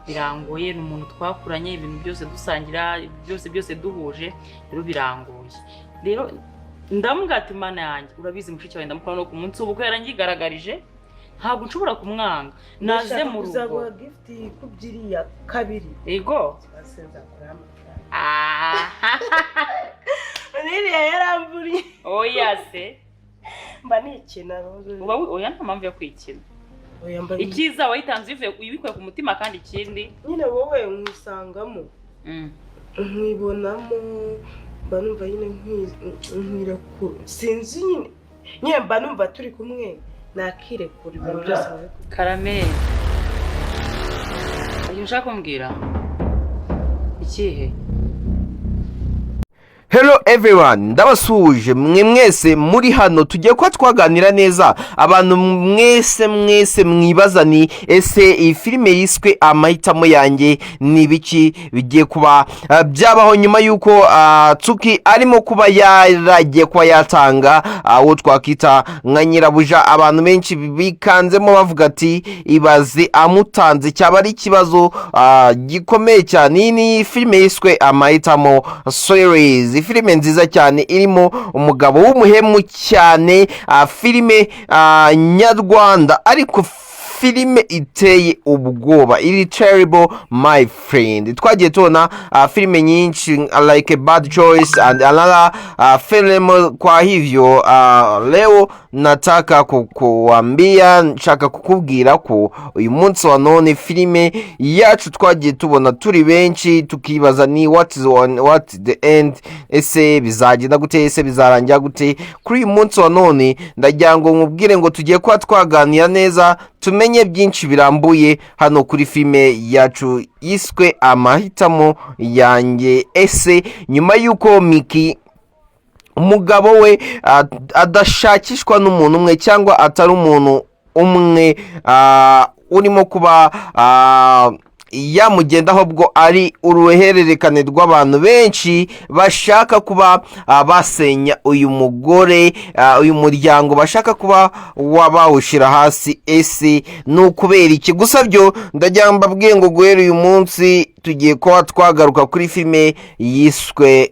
Birangoye, ni umuntu twakuranye, ibintu byose dusangira, byose byose duhuje. Rero birangoye. Rero ndamubwira ati: "Mana yanjye, urabizi, mushiki wawe ndamukunda, no ku munsi w'ubukwe yarangigaragarije, ntabwo nshobora kumwanga, naze Ndashaka mu rugo." Kuzaguha gift ikubye iriya kabiri. Ego. Basi nzakuraho amafaranga. Ah. Iriya yaramburiye. Oya se. Mba nikina. Uba oya, nta mpamvu yo kwikina. Oya, mba Icyiza wayitanze ubivuye, ubikuye ku mutima, kandi ikindi nyine wowe nkwisangamo, nkwibonamo, mba numva nyine nkwirekura, sinzi nyine, mba numva turi kumwe nakirekura ibintu byose nkabikora. Karame, ikintu ushaka kumbwira ikihe? Hello everyone, ndabasuhuje mwe mwese muri hano. Tugiye kuba twaganira neza. Abantu mwese mwese mwibaza ni: ese iyi filime yiswe Amahitamo Yanjye ni ibiki bigiye kuba byabaho nyuma y'uko Tsuki arimo kuba yaragiye kuba yatanga uwo twakita nka nyirabuja? Abantu benshi bikanzemo bavuga ati: "Ibaze amutanze, cyaba ari ikibazo gikomeye cyane." Iyi ni filime yiswe Amahitamo series, filime nziza cyane irimo umugabo w'umuhemu cyane, filime nyarwanda, ariko filime iteye ubwoba, iri terrible, my friend. Twagiye tubona filime nyinshi like a Bad Choice and another film. Kwa hivyo leo nataka kukuambia, nshaka kukubwira ko uyu munsi wa none filime yacu twagiye tubona turi benshi, tukibaza ni what is one, what is the end? Ese bizagenda gute? Ese bizarangira gute? Kuri uyu munsi wa none ndagira ngo nkubwire ngo tugiye kuba twaganira neza, tumenye byinshi birambuye hano kuri filime yacu yiswe Amahitamo Yanjye. Ese nyuma y'uko Miki, umugabo we, adashakishwa n'umuntu umwe cyangwa atari umuntu umwe urimo kuba yamugendaho, ubwo ari uruhererekane rw'abantu benshi bashaka kuba basenya uyu mugore, uyu muryango bashaka kuba bawushyira hasi, ese ni ukubera iki? Gusa byo ndagira ngo mbabwiye ngo guhera uyu munsi tugiye kuba twagaruka kuri filime yiswe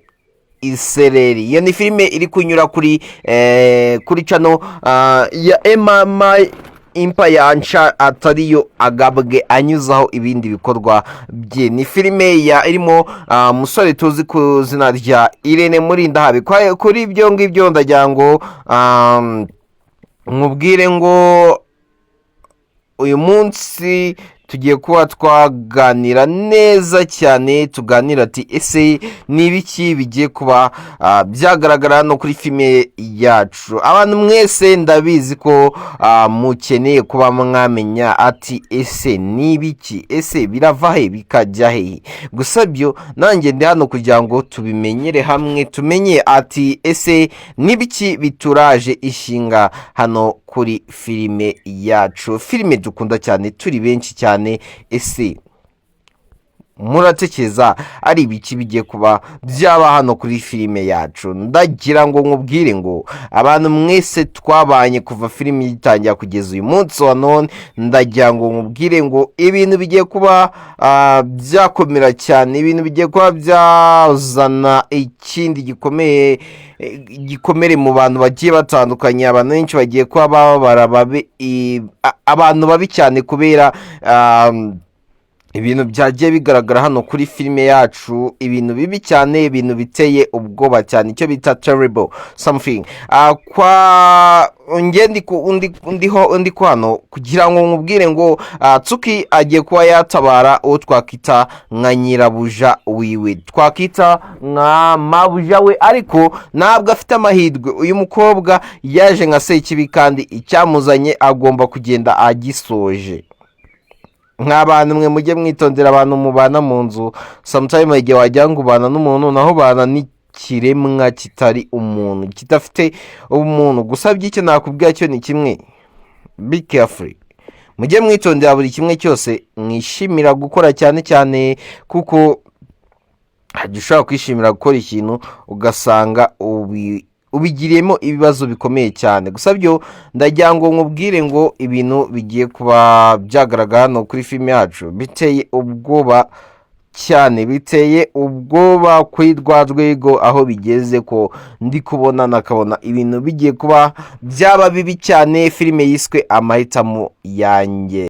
Isereri. Iyo ni filime iri kunyura kuri channel ya Emama Impa Yansha, atariyo agabwe anyuzaho ibindi bikorwa bye. Ni filime ya irimo umusore tuzi ku izina rya Irene Murindahabi. Kuri ibyo ngibyo ndagira ngo nkubwire ngo uyu munsi tugiye kuba twaganira neza cyane, tuganira ati: ese ni ibiki bigiye kuba byagaragara hano kuri filime yacu? Abantu mwese ndabizi ko mukeneye kuba mwamenya ati: ese ni ibiki? Ese birava he bikajya he? Gusa byo nanjye ndi hano kugira ngo tubimenyere hamwe, tumenye ati: ese ni ibiki bituraje ishinga hano kuri filime yacu, filime dukunda cyane turi benshi cyane? Ese muratekereza ari ibiki bigiye kuba byaba hano kuri filime yacu? Ndagira ngo nkubwire ngo abantu mwese twabanye kuva filime igitangira kugeza uyu munsi wa none, ndagira ngo nkubwire ngo ibintu bigiye kuba byakomera cyane, ibintu bigiye kuba byazana ikindi gikomeye, gikomere mu bantu bagiye batandukanye. Abantu benshi bagiye kuba bababara, babe abantu babi cyane kubera ibintu byagiye bigaragara hano kuri filime yacu, ibintu bibi cyane, ibintu biteye ubwoba cyane, icyo bita terrible something. Kwa nge ndiho ndi ko hano kugira ngo nkubwire ngo Tsuki agiye kuba yatabara uwo twakita nka nyirabuja wiwe, twakita nka mabuja we, ariko ntabwo afite amahirwe. Uyu mukobwa yaje nka Sekibi, kandi icyamuzanye agomba kugenda agisoje. Nk'abantu mwe mujye mwitondera abantu mubana mu nzu. Sometime igihe wagira ngo ubana n'umuntu, naho ubana n'ikiremwa kitari umuntu, kidafite umuntu. Gusa by'icyo nakubwira cyo ni kimwe: be careful, mujye mwitondera buri kimwe cyose mwishimira gukora, cyane cyane kuko hajya ushobora kwishimira gukora ikintu ugasanga Ubigiriyemo ibibazo bikomeye cyane. Gusa byo ndagira ngo nkubwire ngo ibintu bigiye kuba byagaragara hano kuri filime yacu biteye ubwoba cyane, biteye ubwoba kuri rwa rwego aho bigeze ko ndi kubona nakabona ibintu bigiye kuba byaba bibi cyane. Filime yiswe Amahitamo Yanjye.